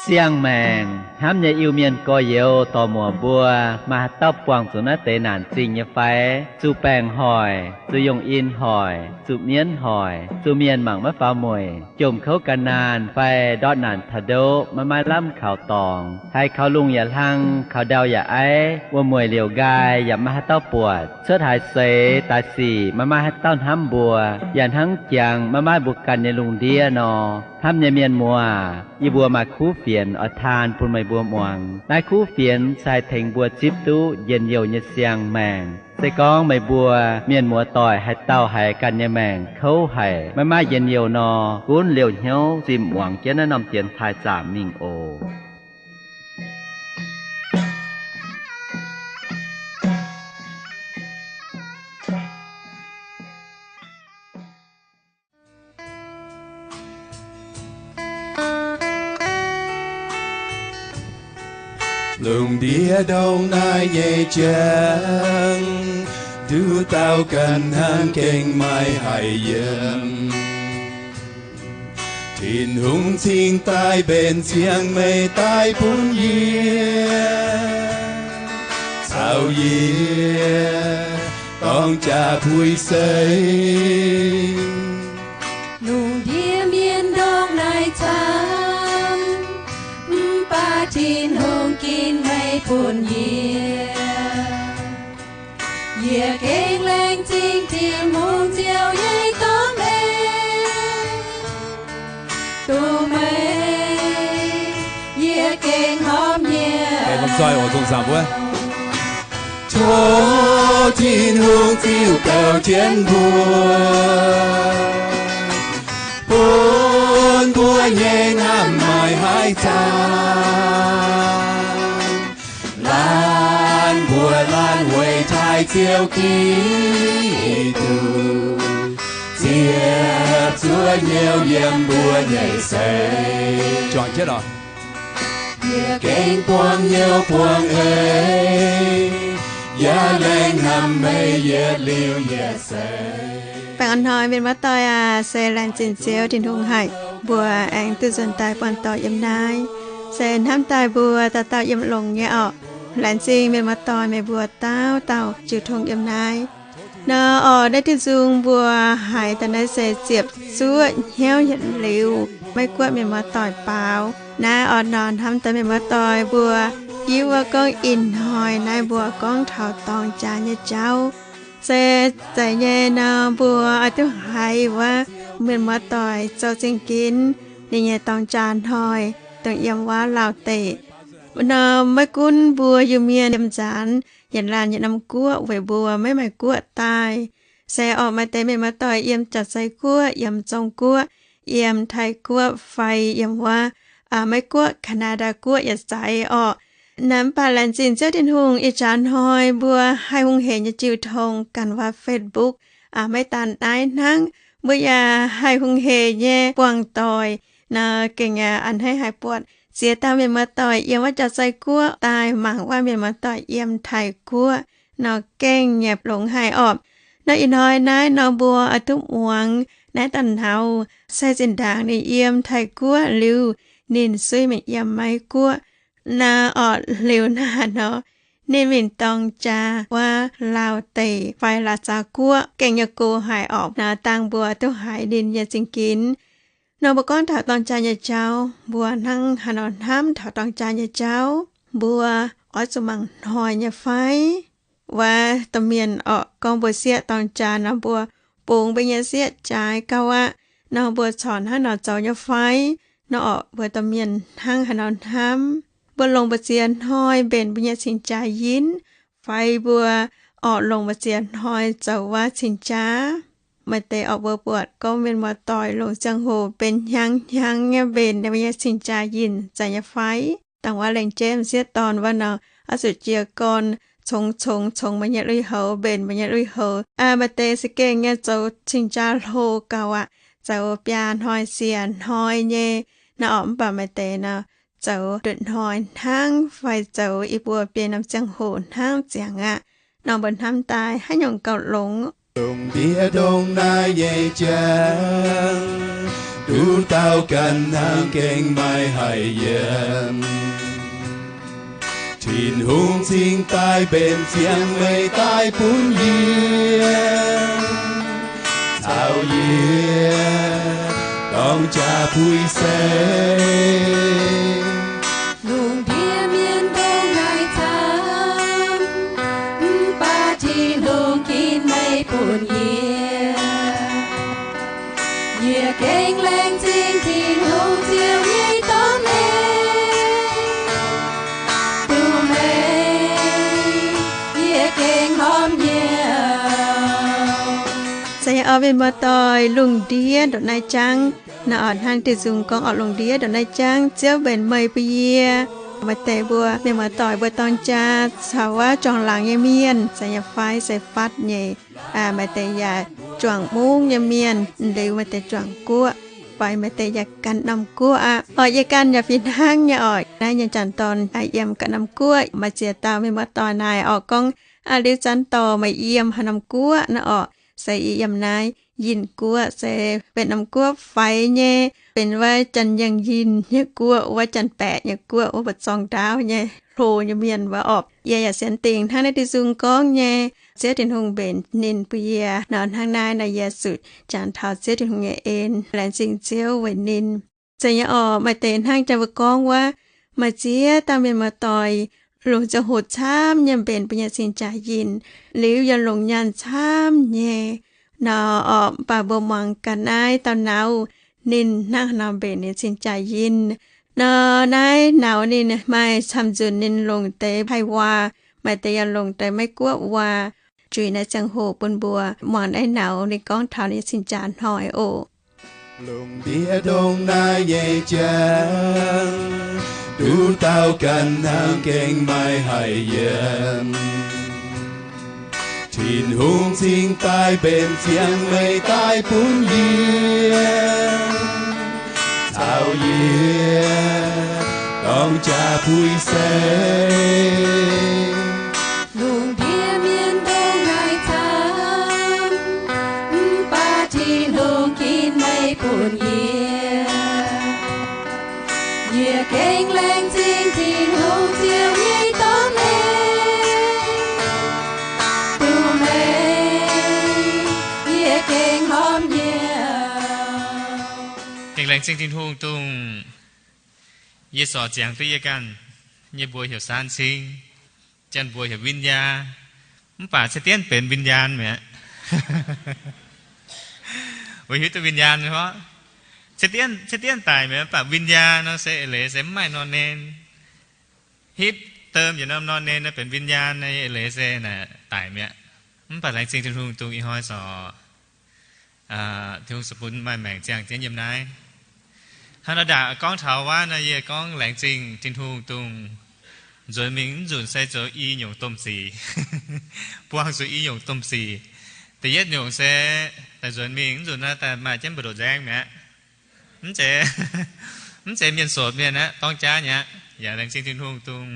Siang-maengc hnamv nyei Iu-Mienh gorx-youz dorc-muoc mbuo, maaih haaix dauh buangh zuqc naaiv deix naanc zingh nyei fai? Zuqc baengc hoic, zuqc yongh in hoic, zuqc mienv hoic, zuqc mienh mangc maiv faaux mueic, jomc kouv ga'naanh fai ndortv naanc taux ndoqv maiv maaih lamh kaux dorngx, haiz kaux lungh yaac hlang, kaux ndau yaac aiv, wuom-mueic liouc nqaai yaac maiv maaih haaix dauh buatc, cuotv haaix seix daaih sic maiv maaih haaix dauh hnamv mbuo, yaac hnangv jangx maiv maaih mbuo ganh nyei lungh ndiev nor. Hnamv nyei mienh muoz, yie mbuo maaih kuv fienx oix taan bun meih mbuo muangx. Naaiv kuv fienx se haih tengx mbuo zipv duqv njien-youh nyei siang-maengc. Se gorngv meih mbuo mienh muoz-doic haaix dauh haiz ganh nyei maengc kouv haic, maiv maaih njien-youh nor, gunv liouh hnyouv zimh muangx jienv naaiv norm dienx taaih zaamc mingh oc. Lungh ndiev ndongc naaiv nyei jangx, nduqc dauh ganh hnangv gengh maiv haih yiem. Tin-Hungh cingx daaih mbenc ziangx meih daaih bun yie, caux yie dorng jaax puix seix. Lungh ndiev mienh ndongc naaiv camv, mv baac Tin-Hungh ginv meih bun yie. Yie gengh laengz zingh Tin-Hungh ziouc nyei dorngx meih, duqv meih, yie gengh horpc nyei. Tov Tin-Hungh ziux douc jienv mbuo, bun mbuo nyei hnamv maaih haaix zanc. Laanh mbuo laanh weic taaih Ziouv Giduc, ziepc zuoqv hnyouv yiem mbuo nyei seix. Yie gengh buangh hnyouv buangh eix, yaac laengz hnamv meih yietc liuz yietc seix. Baengh orn hnoi mienh muoz-doic aac, se laengz zingh Ziouv Tin-Hungh haic, mbuo aengx duqv nzuonx daaih buangh doic yiem naaiv. Se hnamv daaih mbuo dauh dauh yiem longx nyei orqc. Laengz zingh mienh muoz-doic meih mbuo dauh dauh jiu tong yiem naaiv. Nor orqc, naaiv diuh nzung mbuo haiz daaih naaiv se ziepc zuoqv hnyouv yietc liuz Meiv-Guoqv mienh muoz-doic baaux. Naaiv orqc nor hnamv daaih mienh muoz-doic mbuo hiuv wuov gorngv ih hnoi naaiv mbuo gorngv taux dorng jaax nyei jauv. Se zeiz nyei nor mbuo oix duqv haiz wuov mienh muoz-doic zoux zingh ginx ninh nyei dorng jaax hnoi, dongh yiem wuov Laauv deic. Nor maiv gunv mbuo Iu-Mienh yiem nzaanx yietc laanh yietc norm guoqv weic mbuo maiv maaih guoqv daaih. Se orqc maaih deix mienh muoz-doic yiem Jaa-Zei Guoqv, yiem Zong Guoqv, yiem Taiv Guoqv fai yiem wuov Meiv Guoqv, Kaa^naa^ndaa Guoqv yaac zeiz orqc. Naaiv mv baac laengz zingh Ziouv Tin-Hungh ih jaax hnoi mbuo haih hungh heic nyei jiu tong ganh wuov Facebook. Maiv daan naaiv hnangv, mbuo yaac haih hungh heic nyei buangh doic nor gengh a'hneiv haic buatc ziex dauh mienh muoz-doic yiem wuov Jaa-Zei Guoqv daaih mangc wuov mienh muoz-doic yiem Taiv Guoqv nor gengh yaac longx haic orqc. Nor ih hnoi naaiv nor mbuo oix duqv muangx naaiv dauh naux se zinh ndaangc ninh yiem Taiv Guoqv liuz, ninh suiv mingh yiem Meiv Guoqv. Naaiv orqc liuz naaiv nor ninh mingh dorng jaax wuov Laauv deic fai Laac Zaaux Guoqv gengh yaac gox haic orqc. Naaiv dangh mbuo duqv haiz ninh nyei zingh ginx. Nor mbuo gorngv taux dorng jaax nyei jauv, mbuo hnangv haaix nor hnamv taux dorng jaax nyei jauv? Mbuo oix zuqc mangc hnoi nyei fai? Wuov domh mienh orqc gorngv mbuo sieqv dorng jaax nor mbuo bungx mbuo nyei sieqv jaaix gauh aqv. Nor mbuo corc hnangv nor zoux nyei fai? Nor orqc mbuo domh mienh hnangv haaix nor hnamv? Mbuo longc mbu'ziex hnoi mbenc mbuo nyei cing-jaa yinh fai mbuo orqc longc mbu'ziex hnoi zoux wuov cing-jaa? Maaih deix orqc mbuo buatc gorngv mienh muoz-doic longc ziangh hoc benx hnyangx-hnyangx nyei mbenc ninh mbuo nyei cing-jaa yinh zeiz nyei fai? Dangh wuov lengc jeiv m'sieqv dorn wuov nor, oix zuqc jiez gorn congx-congx congx meih nyei lui-houx, mbenc meih nyei lui-houx. Maaih deix za'gengh nyei zoux cing-jaa hlo gauh aqv, zoux biaa hnoi siec hnoi nyei. Naaiv orqc mv baac maaih deix nor zoux nduqc hnoi hnangv fai zoux i buo biei norm ziangh hoc hnangv ziangx aqv. Nor mbuo hnamv daaih haaix nyungc gauh longx? Dongh ndiev ndongh naaiv nyei jangx, Nduqc dauh ganh hnangv gengh maaih haih yiem. Tin-Hungh cingx daaih mbenc ziangx meih daaih bun yie, caux yie dorng jaa puix seix. Lungh ndiev mienh ndongc naaiv camv, mv baac Tin-Hungh ginv meih bun yie. Yie gengh laengz zingh Tin-Hungh ziouc nyei dorn mengh duqv meih, yie gengh lorm nyiemc. Se orv, mienh muoz-doic, lungh ndiev ndongc naaiv jangv. Naaiv orqc, hnangv diuh nzung gorngv orqc, lungh ndiev ndongc naaiv jangv, Ziouv mbenc meih bun yie. Maaih deix mbuo mienh muoz-doic mbuo dorng jaa caux wuov juangc laangz nyei mienh, se yaac fai se fatv nyei. Maaih deix yaac juangc mungv nyei mienh, liuz maaih deix juangc guoqv, fai maaih deix yaac gan norm guoqv aqv. Orqc, yie ganh yaac fih hnangv nyei orqc. Naaiv nyei janx-dorn yiem gan norm guoqv. Maaih ziex dauh mienh muoz-doic naaic orqc gorngv, aa, liuz zanc dorh meih yiem haaix norm guoqv naaiv orqc, se yie yiem naaiv Yinh guoqv, se benx norm guoqv faix nyei, benx wuov Janx-Yengh Yinh nyei guoqv, wuov Janx-Baeqc nyei guoqv, wuov mbu'zorng ndaauv nyei hlo nyei mienh wuov orqc. Yie yaac sienx dingc hnangv naaiv diuh nzung gorngv nyei, Ziouv Tin-Hungh mbenc ninh bun yie nor. Hnangv naaiv nor yie zuqc jangx taux Ziouv Tin-Hungh nyei en, laengz zingh Ziouv weic ninh. Zeiz nyei orqc, maaih deix hnangv jang mbuo gorngv wuov, maaih ziex dauh mienh muoz-doic longc ziangh hoc camv nyei mbenc mbuo nyei cing-jaa yinh, liuz yaac longc nyaanh camv nyei nor orqc. Mv baac mbuo muangx gaax naaiv dauh nauz, ninh hnangv haaix nor mbenc ninh cing-jaa yinh nor. Naaiv nauz ninh maaih camv nzunc ninh longc deix Haih waac, maaih deix yaac longc deix Meiv-Guoqv waac. Juix naaiv ziangh hoc bun mbuo muangx naaiv nauz ninh gorngv taux ninh cing-jaa hnoi oc. Lungh ndiev ndongc naaiv nyei jangv, nduqc dauh ganh hnangv gengh maaih haih yiem. Tin-Hungh cingx daaih mbenc ziangx meih daaih bun yie, caux yie dorng jaa puix seix. Lungh ndiev mienh ndongc naaiv camv, mv baac Tin-Hungh ginv meih bun yie. Yie gengh laengz zingh Tin-Hungh ziouc nyei dorn mengh duqv meih, yie gengh lorm nyiemc. Gengh laengz zingh Tin-Hungh dongh yie sorc ziangx duqv yie ganh nyei mbuox heuc 三清, Janx mbuox heuc วิญญาณ, mv baac cien dienv benx วิญญาณ mi'aqv. Weic hiuv duqv วิญญาณ orqc, cien dienv, cien dienv daic mi'aqv, mv baac วิญญาณ nor se eix leiz se mv maaih นอนเณร, hitv dorn yietc norm นอนเณร nor benx วิญญาณ nyei eix leiz se naaic daic mi'aqv. Mv baac laengz zingh Tin-Hungh dongh ih hnoi sorc Tin-Hungh sa bun maaih maengc ziangh jienv yiem naaiv. Hnangv naaiv ndaangc gorngv taux wuov nor, yie gorngv laengz zingh Tin-Hungh dongh nzuonx mingh mv nzunc se zoux i nyungc domh sic, buangh zuqc i nyungc domh sic. Da'yietv nyungc se daaih nzuonx mingh mv nzunc naaiv daaih maaih jienv mbu'ndongx nzaeng mi'aqv. Mv zeiz, mv zeiz mienh sopc mienh aqv, dorng jaav nyei aqv. Yaac laengz zingh Tin-Hungh dongh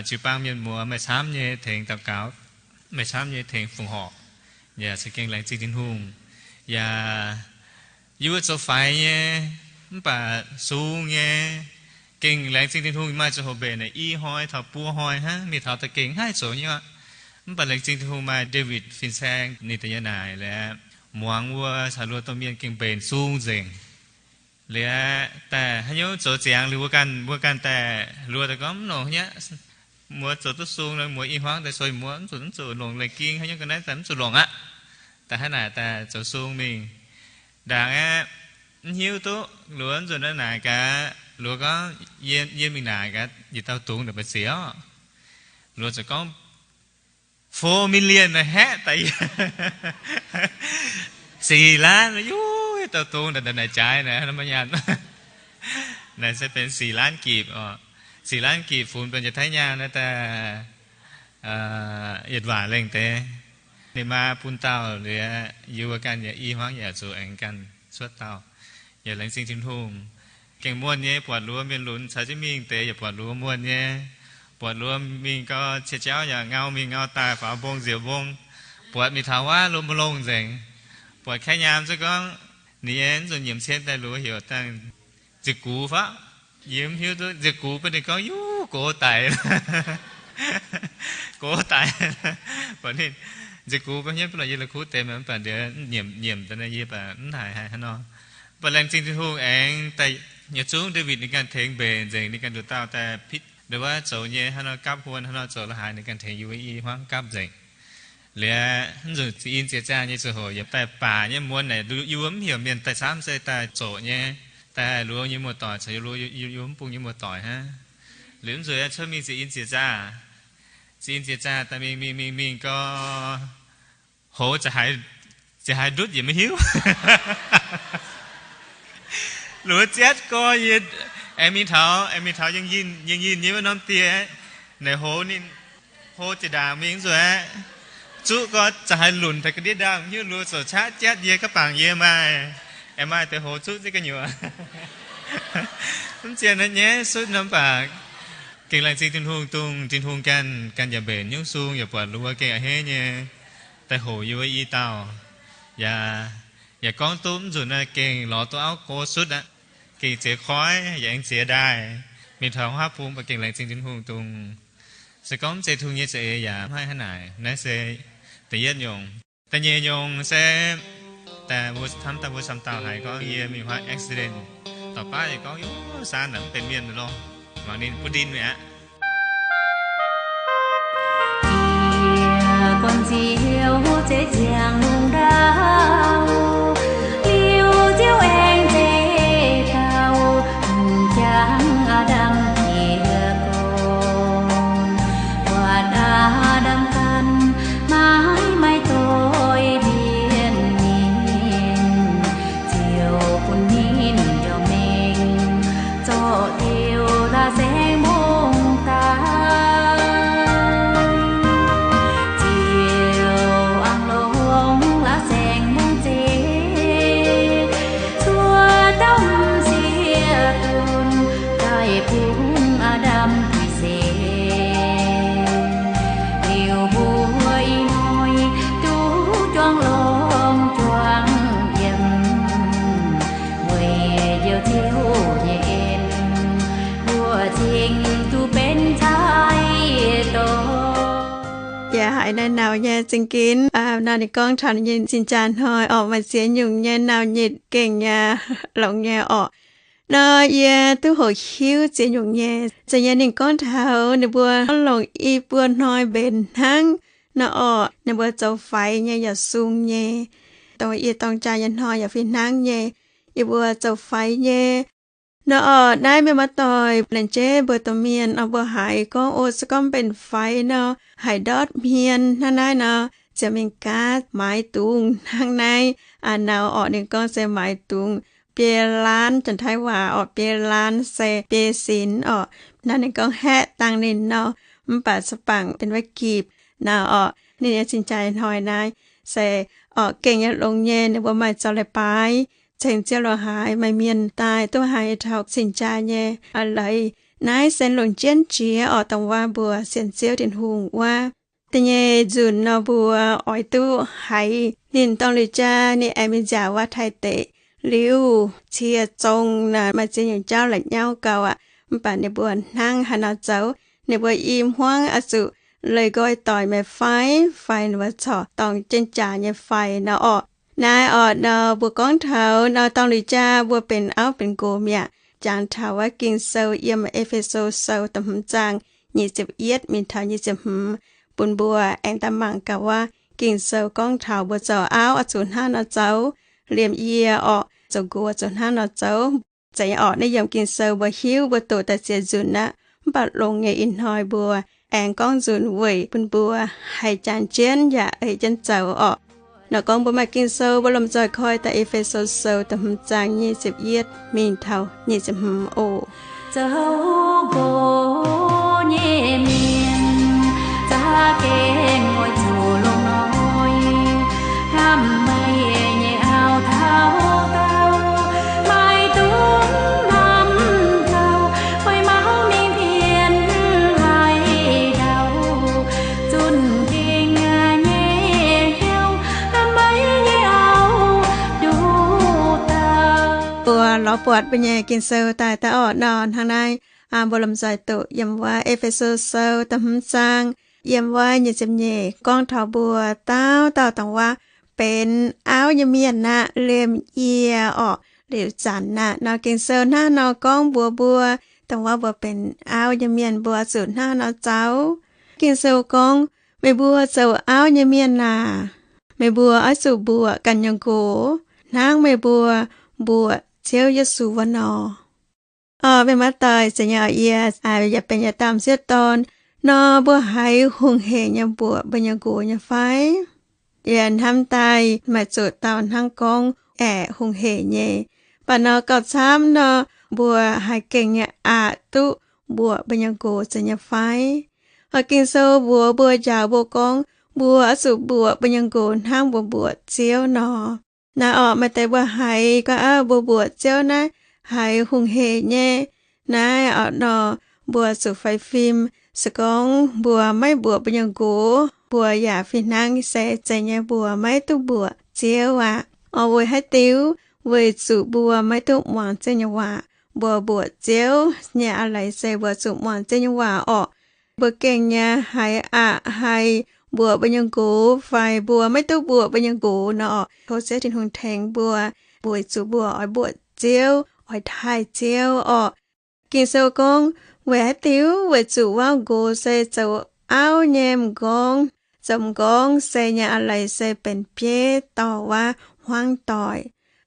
jiu-baang mienh muoz maaih camv nyei tengx daux gaux, maaih camv nyei tengx fongc horc. Yaac za'gengh laengz zingh Tin-Hungh. Yaac yie mbuo zoux faix nyei, mv baac sung nyei, gengh laengz zingh Tin-Hungh maaih ziangh hoc mbenc naaic i hnoi taux buo hnoi hnangv, mingh taux da'gengh haih zoux nyei aqv. Mv baac laengz zingh Tin-Hungh maaih David fin-saeng ninh daaih yie naaic liuz, muangx wuov caux luoh domh mienh gengh mbenc sung nzengc. Liuz daaih haaix nyungc zoux ziangx liuz wuov ganh, wuov ganh daaih luoh daaih gorngv mv longc nyei aqv. Muoz zoux duqv sung nor, muoz i hmuangv daaih soi muoz, mv zuqc, mv zuqc longc leiz-ging, haaix nyungc ga'naaiv daaih mv zuqc longc aqv. Daaih hnangv naaic daaih zoux sung mingh. Ndaangc aeqv, mv hiuv duqv luoz mv nzunc naaiv naaic gaax, luoz gorngv yie, yie mingh naaic gaax, yietc dauh dungz naaic mbu'ziex orqc. Luoz ziouc gorngv four million naaic haeqv daaih, six ล้าน, yuv, yietc dauh dungz naaic, naaic jaaix naaic, maiv nyaanh. Naaic se benx six ล้าน gipc oc. Six ล้าน gipc funx benx yietc taiv nyaanh naaiv daaih yietc waac lengh deix. Ninh maa bun dauh liuz, yie wuov ganh yaac i hmuangv yaac zuqc aengx ganh cuotv dauh. Yaac laengz zingh Tin-Hungh. Gengh muonh nyei, buatc luoz mienh lunx caux jienv mingh deix yaac buatc luoz muonh nyei. Buatc luoz mingh gau, cie jauv yaac ngau mingh ngau daaih, faaux mbong nziouc mbong. Buatc mingh taux wuov lomh mbu'longh nzengc. Buatc kaeqv nyaam zungv gorngv, Ninh nyei nzunc nyiemc cien daaih luoz heuc dangh nziec gux faqv. Yie mv hiuv duqv nziec gux, bun ninh gorngv, Yuv, gox daic, gox daic. Mv baac ninh nziec gux bun hiuv duqv lorqc, yie la'kuqv deix mv baac nyiemc nyiemc daaih yie baac mv haiz haaix nor. Mv baac laengz zingh Tin-Hungh aengx daaih yietc zungv Ndaawitv ninh ganh tengx mbenc nzengc, ninh ganh nduqc dauh daaih pitv ndau wuov zoux nyei, hnangv nor gapv huon, hnangv nor zoux la'haaix ninh ganh tengx yie i hmuangv gapv nzengc. Liuz, nzunc za'in ziex zaah nyei ziangh hoc yaac daaih baac nyei muonz naaic, yie mbuo mv heuc mienh daaih camv, se daaih zoqc nyei, daaih luoz yie nyei muoz-doic caux yie luoz yie mv bung nyei muoz-doic hnangv. Liuz nzunc cuotv mingh za'in ziex zaah, za'in ziex zaah daaih mingh mingh mingh mingh gau, hoz ziouc haiz ndutv yaac maiv hiuv. Luoz ziatv gorx, yie aengx mingh taux, aengx mingh taux yingh yinh nyei wuov norm dieh, naaic hoz ninh, hoz ziepc ndaangc mingh nzueic aqv. Zuqv gorx ziouc haiz lunc taux ga'ndiev ndaamv, hiuv luoz ziouc qaqv jatv yie, ga'bangc yie maaih, aengx maaih deix hoz zuqv ziex gu'nyuoz. Mv zien naaiv nyaiv sutv nor mv baac gengh laengz zingh Tin-Hungh, dongh Tin-Hungh ganh, ganh yaac mbenc nyungc sung, yaac buatc luoz gengh a'hneiv nyei daaih hoqc yie wuov i dauh. Yaac, yaac gorngv duqv mv nzunc naaiv gengh lorz duqv auv go sutv aqv. Gengh ziex koiv yaac aengx ziex ndaaih, mingh taux haav bung mv baac gengh laengz zingh Tin-Hungh dongh se gorngv mv zeiz Tin-Hungh nyei za'eix yaac mv haih hnangv naaic. Naaiv se da'yietv nyungc. Da'nyeic nyungc se, daaih mbuo hnamv daaih mbuo camv dauh haiz gorngv yie mingh huaav accident, dorc baav yaac gorngv, Yuv, saan naaic mv benx mienh lorqc, mangc ninh butv ndin mi'aqv. Yie gorn-ziouv zeix ziangx lungh ndau, liuz Ziouv aengx zeix dauh hungh jangx Aa^ndam jiex gorn. Buatc Aa^ndam ganh maiv maaih doix-ndiev mienh, Ziouv bun ninh njormh mengh zorqv diuh la'saengx mbungv daaih. Ziouv aengx longc la'saengx mbungv zeiv cuotv dauh m'sieqv dunx daaih bun Aa^ndam duqv seix. Liuz mbuo ih hnoi duqv juangc longx juangc yiem, weic njoux Ziouv nyei en, mbuo cingx duqv benx cai-dorn. Yaac haiz naaiv nauc nyei zingh ginv. Nor ninh gorngv taux ninh nyei cing-jaa hnoi orqc, maaih ziex nyungc nyei nauc nyitc gengh nyei longx nyei orqc. Nor yie duqv hoqc hiuv ziex nyungc nyei. Za'gengh ninh gorngv taux ninh mbuo longc i buo hnoi mbenc hnangv nor orqc, ninh mbuo zoux faix nyei yaac sung nyei. Dongh yie dorng jaa nyei hnoi yaac fih hnangv nyei, yie mbuo zoux faix nyei. Nor orqc, naaiv mienh muoz-doic, laengz jeiv mbuo domh mienh oc, mbuo haiz gorngv, o, se gorngv mbenc faix nor, haiz ndortv hmien hnangv naaiv nor, ziouc mingh gaav maaiz dungz hnangv naaiv. Aa, nauc orqc, ninh gorngv se maaiz dungz biei laanv, Janx-Taiv waac orqc, biei laanv se biei sinx orqc. Naaiv ninh gorngv haeqv dangh ninh nor, mv baac se bangc benx wuov gipc nor orqc. Ninh nyei cing-jaa hnoi naaiv se orqc gengh nyei longx nyei, ninh mbuo maaih zaux leiz-baaix ceng Ziouv lo haaix, maaih mienh daaih duqv haiz taux cing-jaa nyei a'leiz. Naaiv se longc jienv jiex orqc, dongh wuov mbuo sienx Ziouv Tin-Hungh wuov. Da'nyeic nzunc nor mbuo oix duqv haiz ninh dorng lui-jaa, ninh aengx mingh nziaauc wuov Taiv deic. Liuz cie zong naaic maaih ziex nyungc jauv la'nyauv gau aqv, mv baac ninh mbuo hnangv haaix nor zoux, ninh mbuo i hmuangv oix zuqc leih nqoi doic meih fai, fai ninh mbuo corc dorng jienv jaax nyei fai nor orqc. Naaiv orqc nor mbuo gorngv taux nor dorng lui-jaa mbuo benx auv benx nqox mi'aqv. Jangx taux wuov Ging-Sou yiem E^fe^so Sou da'hmz zaang nyic ziepc yietv mingh taux nyic ziepc hmz bun mbuo aengx daaih mangc gaax wuov Ging-Sou gorngv taux mbuo zoux auv oix zuqc hnangv nor zoux, liemh yie orqc zoux nqox zuqc hnangv nor zoux. Zeiz orqc, naaiv yiem Ging-Sou mbuo hiuv, mbuo doqc daaih ziex nzunc aqv. Mv baac longx nyei ih hnoi mbuo aengx gorngv nzunc weic bun mbuo haih jangx jienv yaac ei jienv zoux orqc. Nor gorngv mbuo maaih Ging-Sou, mbuo lomh nzoih koi daaih E^fe^so Sou da'hmz zaang nyic ziepc yietv mingh taux nyic ziepc hmz oc. Zoux nqox nyei mienh za'gengh oix zuqc longx hnoi, hnamv meih nyei auv taux daauh, maiv dungx hnamv gauh, oix mangc mingh pien haaix dauh, zunh gengh nyei hnyouv hnamv meih nyei auv nduqc dauh. Lorz buatc mbuo nyei Ging-Sou daaih daaih orqc nor, hnangv naaiv mbuo lomh nzoih doqc yiem wuov E^fe^so Sou da'hmz zaang yiem wuov nyic ziepc nyeic gorngv taux mbuo dauh dauh dongh wuov benx auv nyei mienh aqv, liemh yie orqc, liuz zanc aqv nor. Ging-Sou hnangv nor gorngv mbuox mbuo, dongh wuov mbuo benx auv nyei mienh mbuo zuqc hnangv nor zoux. Ging-Sou gorngv, meih mbuo zoux auv nyei mienh aac, meih mbuo oix zuqc mbuoqc ganh nyei nqox hnangv meih mbuo mbuoqc Ziouv Yesu wuov nor. Mienh maaih doic, zeiz nyei oc, yie yaac benx yietc dauh m'sieqv dorn nor, mbuo haiz hungh hec nyei mbuoqc mbuo nyei nqox nyei fai? Yie hnamv daaih maaih zuqc dauh hnangv gorngv aeqv, hungh hec nyei. Mv baac nor gauh camv nor, mbuo haiz gengh nyei aqc duqv mbuoqc mbuo nyei nqox zeiz nyei fai? Oix Ging-Sou mbuox mbuo, njaaux mbuo gorngv mbuo oix zuqc mbuoqc mbuo nyei nqox hnangv mbuo mbuoqc Ziouv nor. Naaiv orqc, maaih deix mbuo haiz gorngv, aa, mbuo mbuoqc Ziouv naaiv haiz hungh hec nyei. Naaiv orqc nor, mbuo zuqc faix fim. Se gorngv mbuo maiv mbuoqc mbuo nyei nqox, mbuo yaac fih hnangv se zeiz nyei mbuo maiv duqv mbuoqc Ziouv aqv. Orqc, weic haaix diuc? Weic zuqc mbuo maiv duqv muangx Ziouv nyei waac. Mbuo mbuoqc Ziouv nyei a'leiz se mbuo zuqc muangx Ziouv nyei waac orqc. Mbuo gengh nyei haiz aqc haih mbuoqc mbuo nyei nqox fai mbuo maiv duqv mbuoqc mbuo nyei nqox nor, tov Ziouv Tin-Hungh tengx mbuo, weic zuqc mbuo oix mbuoqc Ziouv, oix taaih Ziouv orqc. Ging-Sou gorngv, weic haaix diuc? Weic zuqc wuov nqox se zoux auv nyei m'nqorngv. Zoux m'nqorngv se nyei a'leiz se benx bieiv dorh wuov hmuangv doic.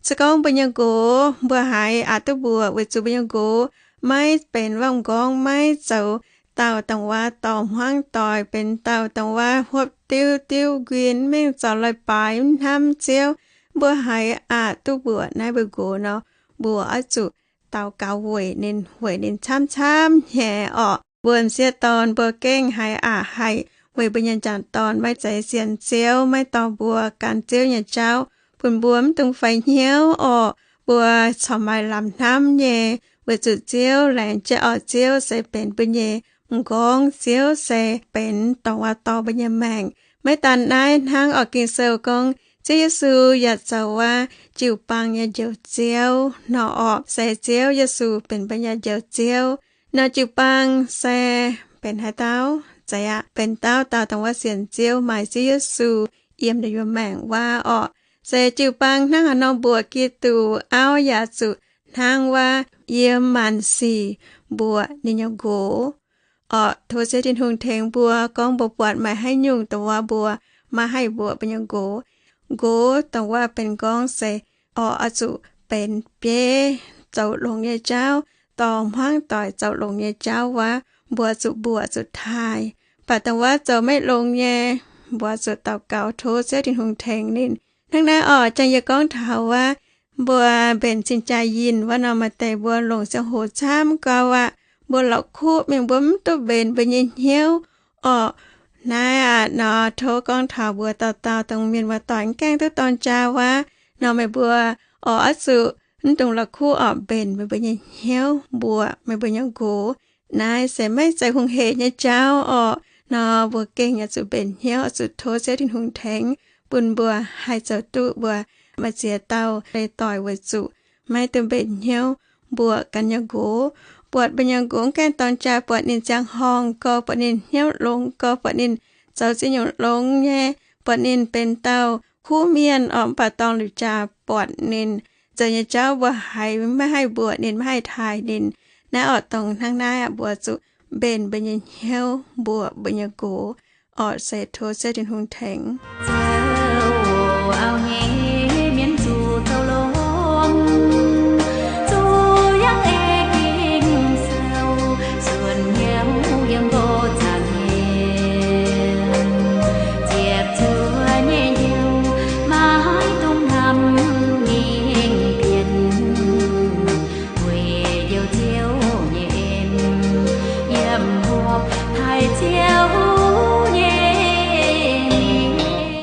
Se gorngv mbuo nyei nqox mbuo haiz aqc duqv mbuoqc weic zuqc mbuo nyei nqox maiv benx wuov m'nqorngv, maiv zoux dauh dongh wuov dorh hmuangv doic, benx dauh dongh wuov huopv diuv diuv nquin, maiv zorc leiz-baaix, maiv hnamv Ziouv, mbuo haiz aqc duqv mbuoqc naaiv mbuo nqox nor, mbuo oix zuqc daux gaux weic ninh, weic ninh camv-camv nyei orqc. Mbuo m'sieqv dorn mbuo gengh haiz aqc haic weic mbuo nyei m'jangc dorn maiv zeiz sienx Ziouv, maiv dorh mbuo gan Ziouv nyei jauv, bun mbuo mv dungx faix hnyouv orqc. Mbuo corc maaih lamz hnamv nyei, weic zuqc Ziouv laengz jienv orqc, Ziouv se benx mbuo nyei m'nqorngv, Ziouv se benx dongh wuov dorh mbuo nyei maengc. Maiv daan naaiv hnangv orqc, Ging-Sou gorngv Ziouv Yesu yaac zoux wuov jiu-baang nyei Njoux Ziouv nor orqc, se Ziouv Yesu benx mbuo nyei Njoux Ziouv. Nor jiu-baang se benx haaix dauh? Zeiz aqv, benx dauh dauh dongh wuov sienx Ziouv, maaih Ziouv Yesu yiem ninh nyei maengc wuov orqc. Se jiu-baang hnangv haaix nor mbuoqc Giduc, auv yaac zuqc hnangv wuov yiem maanc sic mbuoqc ninh nyei nqox orqc. Tov Ziouv Tin-Hungh tengx mbuo, gorngv mbuo buatc maaih haaix nyungc dongh wuov mbuo maiv haih mbuoqc mbuo nyei nqox. Nqox dongh wuov benx m'nqorngv se orqc, oix zuqc benx bieiv zoux longx nyei jauv, dorh hmuangv doic zoux longx nyei jauv wuov, mbuo zuqc mbuoqc zuqc taaih. Mv baac dongh wuov zoux maiv longx nyei, mbuo zuqc daux gaux tov Ziouv Tin-Hungh tengx ninh. Hnangv naaiv orqc, jangx yie gorngv taux wuov mbuo mbenc cing-jaa yinh wuov nor, maaih deix mbuo longc ziangh hoc camv gau aqv. Mbuo la'kuqv mingh, mbuo mv duqv mbenc mbuo nyei hnyouv orqc. Naaiv aqv nor, tov gorngv taux mbuo dauh dauh dongh mienh muoz-doic mv gaengh duqv dorng jaa wuov nor, meih mbuo orqc oix zuqc mv dungx la'kuqv orqc, mbenc meih mbuo nyei hnyouv, mbuoqc meih mbuo nyei nqox. Naaiv se maiv zeiz hungh hec nyei jauv orqc. Nor mbuo gengh oix zuqc mbenc hnyouv, oix zuqc tov Ziouv Tin-Hungh tengx bun mbuo haih zoux duqv mbuo maaih ziex dauh leiz-doic weic zuqc maiv duqv mbenc hnyouv mbuoqc ganh nyei nqox. Buatc mbuo nyei nqox mv gaengh dorng jaa, buatc ninh ziangh horngh gau, buatc ninh hnyouv longx gau, buatc ninh zoux ziex nyungc longx nyei, buatc ninh benx dauh kuv mienh orqc, mv baac dorngx liuz jaax buatc ninh zoux nyei jauv mbuo haiz maiv haih mbuoqc ninh, maiv haih taaih ninh. Naaiv orqc, dongh hnangv naaiv aqv, mbuo zuqc mbenc mbuo nyei hnyouv mbuoqc mbuo nyei nqox orqc, se tov Ziouv Tin-Hungh tengx.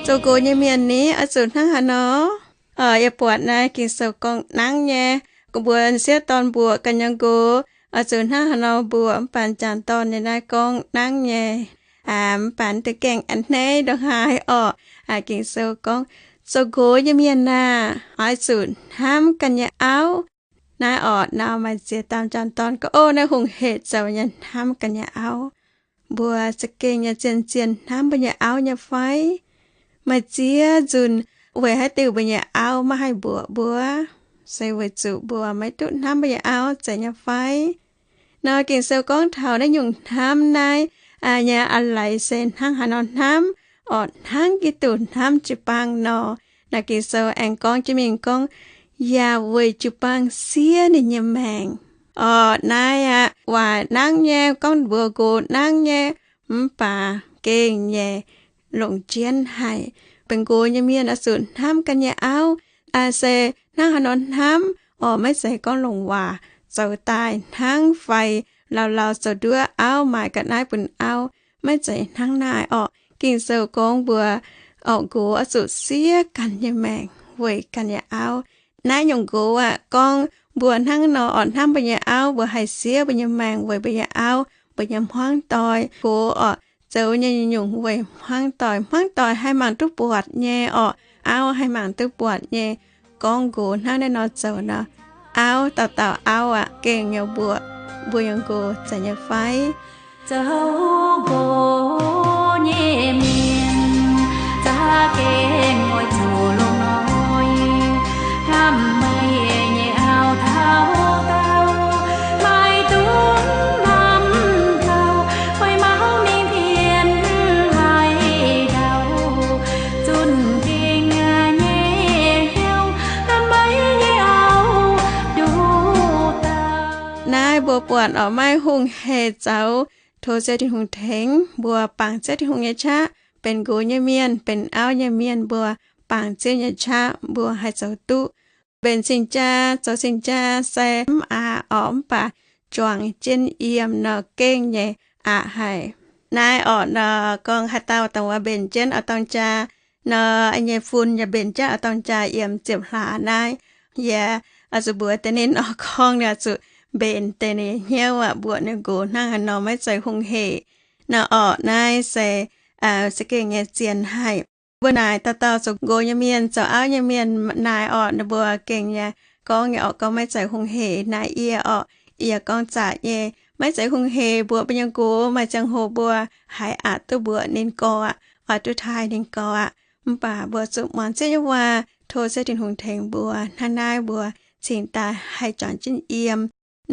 Zoux nqox nyei mienh ni oix zuqc hnangv haaix nor? Yie buatc naaiv Ging-Sou gorngv nangv nyei. Mbuo m'sieqv dorn mbuoqc ganh nyei nqox oix zuqc hnangv haaix nor mbuoqc, mv baac m'jangc dorn nyei naaiv gorngv nangv nyei. Mv baac duqv gaengh a'hneiv ndongc haaix orqc. Ging-Sou gorngv, zoux nqox nyei mienh aah! Oix zuqc hnamv ganh nyei auv. Naaiv orqc, nor maaih ziex dauh m'jangc dorn gorngv, Ov, naaiv hungh hec zoux nyei, hnamv ganh nyei auv. Mbuo za'gengh nyei zien-zien hnamv mbuo nyei auv nyei fai? Maaih ziex nzunc weic haaix diuc mbuo nyei auv maiv haih mbuoqc mbuo? Se weic zuqc mbuo maiv duqv hnamv mbuo nyei auv zeiz nyei fai? Nor Ging-Sou gorngv taux naaiv nyungc hnamv naaiv nyei a'leiz se hnangv haaix nor hnamv, orqc, hnangv Giduc hnamv jiu-baang nor. Naaiv Ging-Sou aengx gorngv jienv mingh gorngv, yaac weic jiu-baang siev ninh nyei maengc. Orqc, naaiv aqv, waac nangv nyei, gorngv mbuox nqox nangv nyei, mv baac gengh nyei longc jienv haic. Benx nqox nyei mienh oix zuqc hnamv ganh nyei auv, se hnangv haaix nor hnamv, orqc, maiv zeiz gorngv longc waac zoux daaih hnangv fai lauh lauh zoux nduov auv maaiz ga'naaiv bun auv. Maiv zeiz hnangv naaiv orqc. Ging-Sou gorngv mbuo, orqc, nqox oix zuqc siev ganh nyei maengc weic ganh nyei auv. Naaiv nyungc nqox aqv, gorngv mbuo hnangv nor orqc, hnamv mbuo nyei auv, mbuo haih siev mbuo nyei maengc weic mbuo nyei auv, mbuo nyei hmuangv doic. Nqox orqc, zoux nyei nyungc-nyungc weic hmuangv doic. Hmuangv doic haih mangc duqv buatc nyei orqc, auv haih mangc duqv buatc nyei. Gorngv nqox hnangv naaiv nor zoux nor, auv, dauh dauh auv aqv, gengh nyei mbuoqc mbuo nyei nqox zeiz nyei fai? Zoux nqox nyei mienh za'gengh oix zuqc longc hnoi hnamv meih nyei auv taux gau, maiv dungx hnamv gauh, fai mauv mingh pienx haaix dauh zunh gengh nyei hnyouv hnamv meih nyei auv nduqc dauh. Naaiv mbuo buatc orqc, maiv hungh hec zoux, tov Ziouv Tin-Hungh tengx mbuo bangc Ziouv Tin-Hungh nyei qaqv. Benx nqox nyei mienh, benx auv nyei mienh, mbuo bangc Ziouv nyei qaqv mbuo haih zoux duqv. Mbenc cing-jaa, zoux cing-jaa se mv aqc orqc, mv baac juangc jienv yiem nor gengh nyei aqc haic. Naaiv orqc nor, gorngv haaix dauh dongh wuov mbenc jienv oix dorng jaa nor, nyei fun yaac mbenc jienv oix dorng jaa yiem ziepc hlaax naaiv. Yie oix zuqc mbuox deix ninh orqc, gorngv ninh oix zuqc mbenc deix ninh hnyouv aqv, mbuoqc ninh nqox hnangv haaix nor maiv zeiz hungh hec nor orqc. Naaiv se za'gengh nyei zien haic. Mbuo naaic dauh dauh zoux nqox nyei mienh, zoux auv nyei mienh naaic orqc, ninh mbuo gengh nyei gorngv nyei orqc, gorngv maiv zeiz hungh hec naaic yie orqc. Yie gorngv zaqc nyei, maiv zeiz hungh hec. Mbuoqc mbuo nyei nqox maaih ziangh hoc mbuo haiz aqc duqv mbuoqc ninh gorx aqv, oix duqv taaih ninh gorx aqv. Mv baac mbuo zuqc muangx Ziouv nyei waac, tov Ziouv Tin-Hungh tengx mbuo. Hnangv naaiv mbuo cingx daaih haih juangc jienv yiem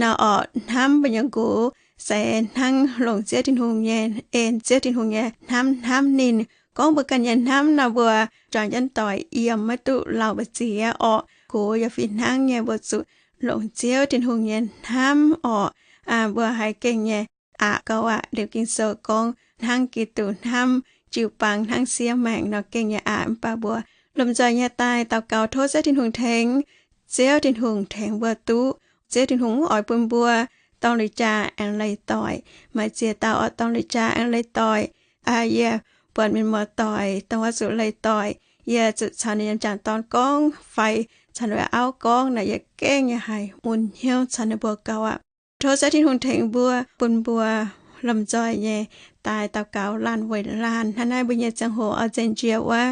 nor orqc, hnamv mbuo nyei nqox se hnangv longc Ziouv Tin-Hungh nyei, en Ziouv Tin-Hungh nyei hnamv hnamv ninh. Gorngv mbuo ganh nyei hnamv nor, mbuo juangc jienv doic yiem maiv duqv lauh mbu'ziex orqc. Nqox yaac fih hnangv nyei, mbuo zuqc longc Ziouv Tin-Hungh nyei hnamv orqc, mbuo haih gengh nyei aqc gauh aqv. Liuz Ging-Sou gorngv hnangv Giduc hnamv jiu-baang hnangv siev maengc nor gengh nyei aqc. Mv baac mbuo lomh nzoih nyei daaih daux gaux tov Ziouv Tin-Hungh tengx. Ziouv Tin-Hungh tengx mbuo duqv. Ziouv Tin-Hungh mv oix bun mbuo dorng lui-jaa aengx leih doic. Maaih ziex dauh oix dorng lui-jaa aengx leih doic. Yie buatc mienh muoz-doic dongh wuov zuqc leih doic, yie zuqc caux ninh nyei m'jangc dorn gorngv fai caux ninh auv gorngv nor, yie gengh nyei haiz mun hnyouv caux ninh mbuo gaux aqv. Tov Ziouv Tin-Hungh tengx mbuo, bun mbuo lomh nzoih nyei daaih daux gaux laanh weic laanh. Hnangv naaiv mbuo nyei ziangh hoc oix nzengc njiec wuov,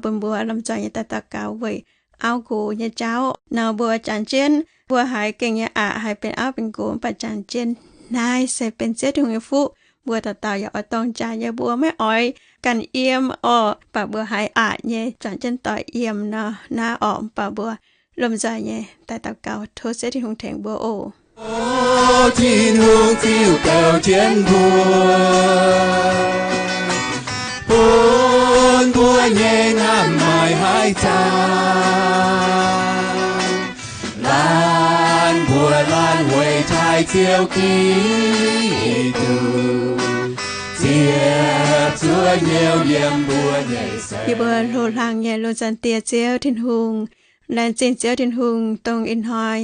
bun mbuo lomh nzoih nyei daaih daux gaux weic auv nqox nyei jauv nor. Mbuo jangx jienv, mbuo haiz gengh nyei aqc, haiz benx auv benx nqox, mv baac jangx jienv naaiv se benx Ziouv Tin-Hungh nyei fuqv. Mbuo dauh dauh yaac oix dorng jaa nyei. Mbuo maiv oix ganh yiem orqc, mv baac mbuo haiz aqc nyei juangc jienv doic yiem nor. Naaiv orqc, mv baac mbuo lomh nzoih nyei daaih daux gaux tov Ziouv Tin-Hungh tengx mbuo oc. Tin-Hungh ziux douc jienv mbuo, bun mbuo nyei hnamv maaih haaix zanc. Laanh mbuo laanh weic taaih Ziouv Giduc, ziepc zuoqv hnyouv yiem mbuo nyei. Yie mbuo hlo hlang nyei lungh zaangc Diex Ziouv Tin-Hungh, laengz zingh Ziouv Tin-Hungh dongh ih hnoi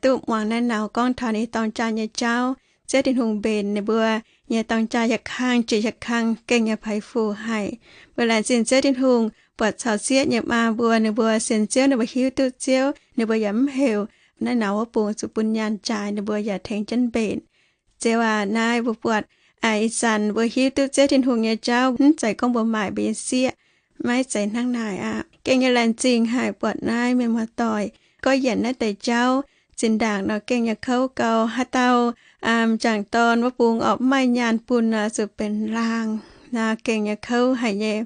duqv muangx naaiv naux gorngv taux ninh dorng jaa nyei jauv. Ziouv Tin-Hungh mbenc ninh mbuo nyei dorng jaa yietc kang jiex yietc kang gengh nyei peix fuc haic. Mbuo laengz zingh Ziouv Tin-Hungh buatc caux sieqv nyei maa mbuo, ninh mbuo sienx Ziouv, ninh mbuo hiuv duqv Ziouv, ninh mbuo yaac mv heuc naaiv naux wuov bung zuqc bun nyaanh jaaix, ninh mbuo yaac tengx jienv mbenc. Ziouv aac, naaiv mbuo buatc ih zanc mbuo hiuv duqv Ziouv Tin-Hungh nyei jauv, mv zeiz gorngv mbuo maaic mbuo nyei sieqv. Maiv zeiz hnangv naaic aqv. Gengh nyei laengz zingh haic buatc naaiv mienh muoz-doic gorngv yienc naaiv deix jauv. zinh ndaangc nor gengh yaac kouv gau. Haaix dauh m'jangc dorn wuov bung orqc, mv maaih nyaanh bun nor, zuqc benx laangh nor, gengh yaac kouv haic nyei.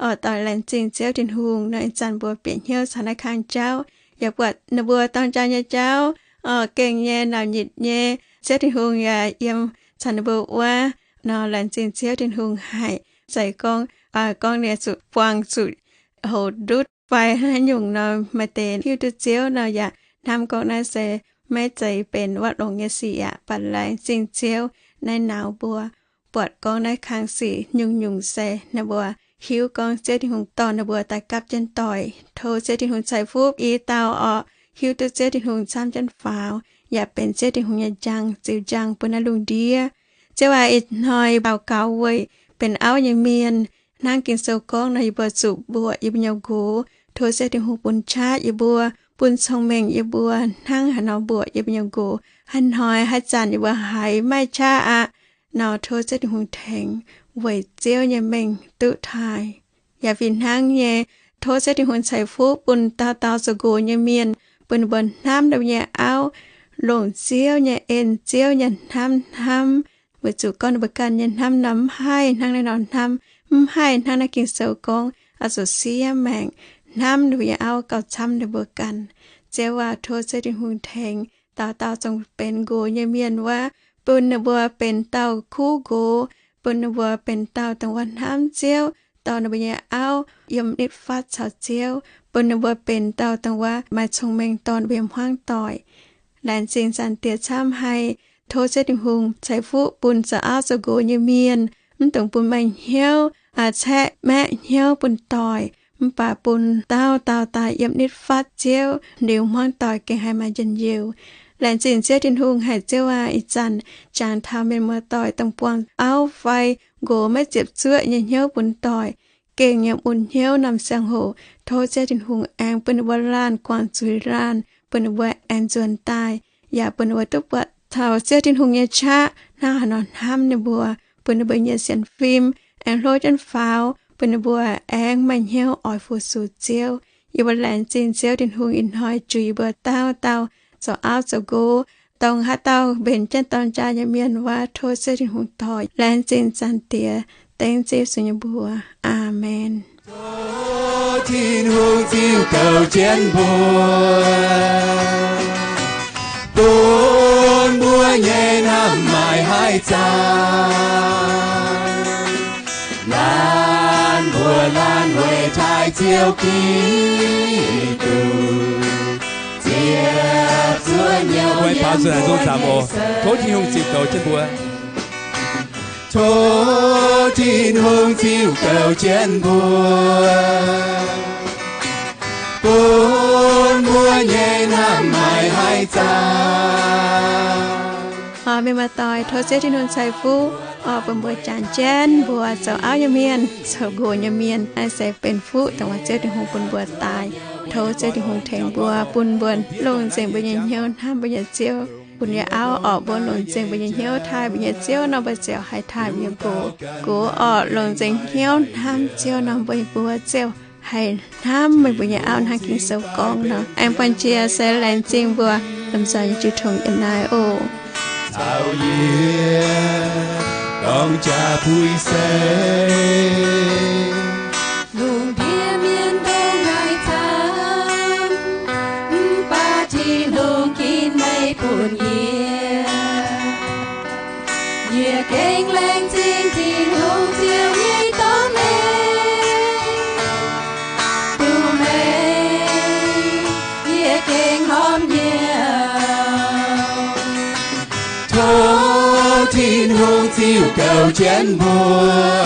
Oc, doic, laengz zingh Ziouv Tin-Hungh nor, ih zanc mbuo bieqc hnyouv caux naaiv kang jauv, yaac buatc ninh mbuo dorng jaa nyei jauv, oc, gengh nyei, nauc nyitc nyei. Ziouv Tin-Hungh yaac yiem caux ninh mbuo wuov nor, laengz zingh Ziouv Tin-Hungh haic. Zeiz gorngv, gorngv ninh zuqc buangh zuqc houx ndutv fai haaix nyungc nor, maaih deix hiuv duqv Ziouv nor yaac hnamv gorngv naaiv se maiv zeiz benx wav longx nyei sic aqv. Baac laengz zingh Ziouv, naaiv naauz mbuo buatc gorngv naaiv kang sic nyungc-nyungc se ninh mbuo hiuv gorngv Ziouv Tin-Hungh dorh ninh mbuo daaih gapv jienv doic. Tov Ziouv Tin-Hungh ceix fuqv i dauh orqc, hiuv duqv Ziouv Tin-Hungh camv jienv faaux, yaac benx Ziouv Tin-Hungh nyei njang, ziux njang bun naaiv lungh ndiev. Ziouv aac, ih hnoi daux gaux weic benx auv nyei mienh, hnangv Ging-Sou gorngv nor, yie mbuo zuqc mbuoqc yie mbuo nyei nqox. Tov Ziouv Tin-Hungh bun qaqv yie mbuo, bun cong-mengh yie mbuo, hnangv haaix nor mbuoqc yie mbuo nyei nqox. Haaix hnoi haaix zanc yie mbuo haiz maiv qaqv aqv nor, tov Ziouv Tin-Hungh tengx weic Ziouv nyei mengh duqv taaih. Yaac fih hnangv nyei, tov Ziouv Tin-Hungh ceix fuqv bun dauh dauh zoux nqox nyei mienh, bun ninh mbuo hnamv ninh mbuo nyei auv, longc Ziouv nyei en, Ziouv nyei hnamv hnamv, weic zuqc gorngv ninh mbuo ganh nyei hnamv nor mv haih hnangv naaiv nor hnamv, mv haih hnangv naaiv Ging-Sou gorngv, oix zuqc siev maengc hnamv ninh mbuo nyei auv gauh camv ninh mbuo ganh. Ziouv aac, tov Ziouv Tin-Hungh tengx dauh dauh zong benx nqox nyei mienh wuov, bun ninh mbuo benx dauh kuv nqox, bun ninh mbuo benx dauh dongh wuov hnamv Ziouv, dorh ninh mbuo nyei auv yiem nitv fatv caux Ziouv, bun ninh mbuo benx dauh dongh wuov maaih cong-mengh dorh ninh mbuo nyei hmuangv doic. Laengz zingh Zaangc Diex camv haic. Tov Ziouv Tin-Hungh ceix fuqv bun zoux auv zoux nqox nyei mienh, mv dungx bun maaih hnyouv, aa, caeqv maeqv hnyouv bun doic, mv baac bun dauh dauh daaih yiem nitv fatv Ziouv, liuz hmuangv doic gengh haih maaih njien-youh. Laengz zingh Ziouv Tin-Hungh haic. Ziouv aac, ih zanc jangx taux mienh muoz-doic dongh buangh auv fai nqox maiv ziepc zuoqv nyei hnyouv bun doic, gengh yiem mun hnyouv norm ziangh hoc, tov Ziouv Tin-Hungh aengx bun ninh mbuo laanh guangc zuiz laanh, bun ninh mbuo aengx nzuonx daaih, yaac bun ninh mbuo duqv buatc taux Ziouv Tin-Hungh nyei qaqv hnangv haaix nor hnamv ninh mbuo, bun ninh mbuo nyei sienx fim aengx hlo jienv faaux, bun ninh mbuo aengx maaih hnyouv oix fu-sux Ziouv. Yie mbuo laengz zingh Ziouv Tin-Hungh ih hnoi juix yie mbuo dauh dauh zoux auv zoux nqox, dongh haaix dauh mbenc jienv dorng jaa nyei mienh wuov, tov Ziouv Tin-Hungh dorh. Laengz zingh Zaangc Diex, dengv Ziouv Yesu nyei mbuox. Aamen. Tov Tin-Hungh ziux goux jienv mbuo, bun mbuo nyei hnamv maaih haaix zanc. Laanh mbuo laanh weic taaih Ziouv Giduc, ziepc zuoqv nyei. Tov Tin-Hungh ziux goux jienv mbuo. Tov Tin-Hungh ziux goux jienv mbuo, bun mbuo nyei hnamv maaih haaix zanc. Oc, mienh muoz-doic, tov Ziouv Tin-Hungh ceix fuqv oc, bun mbuo jangx jienv mbuo zoux auv nyei mienh, zoux nqox nyei mienh, naaiv se benx fuqv dongh wuov Ziouv Tin-Hungh bun mbuo daaih. Tov Ziouv Tin-Hungh tengx mbuo, bun mbuo longc nzengc mbuo nyei hnyouv hnamv mbuo nyei Ziouv. Bun nyei auv orqc, mbuo longc nzengc mbuo nyei hnyouv taaih mbuo nyei Ziouv nor, mbuo ziouc haih taaih mbuo nyei nqox. Nqox orqc, longc nzengc hnyouv hnamv Ziouv nor, mbuo, mbuo ziouc haih hnamv meih mbuo nyei auv hnangv Ging-Sou gorngv nor. Aengx buangh jiex se laengz zingh mbuo lomh nzoih nyei jiu tong yiem naaiv oc. Caux yie dorng jaa puix seix. Lungh ndiev mienh dongh naaic camv, mv baac Tin-Hungh ginv meih bun yie. Yie gengh laengz zingh Tin-Hungh Ziouv nyei dorngx mengh. Duqv meih, yie gengh horpc nyei. Tov Tin-Hungh ziux goux jienv mbuo.